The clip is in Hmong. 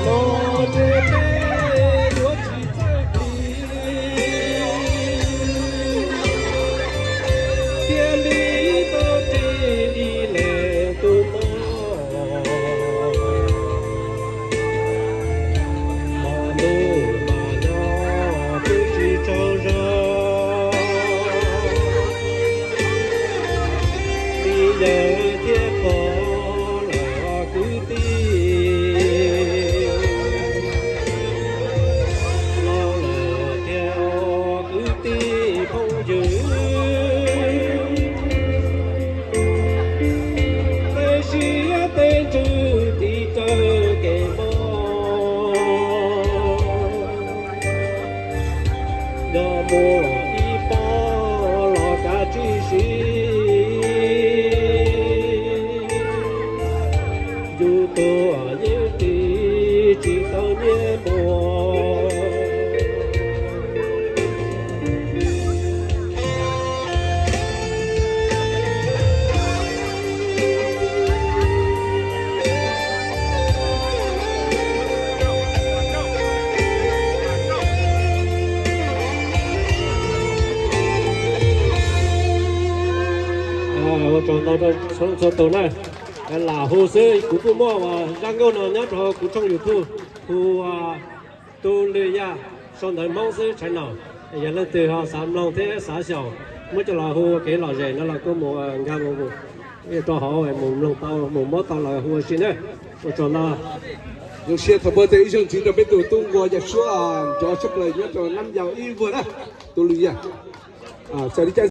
Los ntshe peb yuav tsis txawj pliv, thiaj li tau ris ib leeg tus mog. Hmo ntuj mas nyob twb tsis tsaug zog, txiv yawg thiab pog los kwv tij, los lawm thiab kwv tij phooj ywg, tej siab tej ntsws tiv kawg kev mob. Yog muaj ib pob los kav tsij siv, yus tuag yeej ris tsis tau nyiaj muag. Ua tsaug ntau rau txhua tus na. Lam hu xwb, kuv kuj muaj zaj nkauj no nyob rau hauv kuv tshooj YouTube, hu ua Tu Lwm Yaj, sau ntawv Hmoob xwb, tshais naum. Yog leej twg ho xav mloog thiab xav xyaum, muab coj los hu ua kev lom zem no los kuj mus nkag mus, rau hauv mus mloog tau mus muab tau los hu ua si na. Ua tsaug ntau. Zoo siab thov pab tej ib zaug ntxiv rau peb tus tub nquag yaj suab nrov tshaj plaws nyob rau Nab Yau ib vuag na, Tu Lwm Yaj. Txawm li cas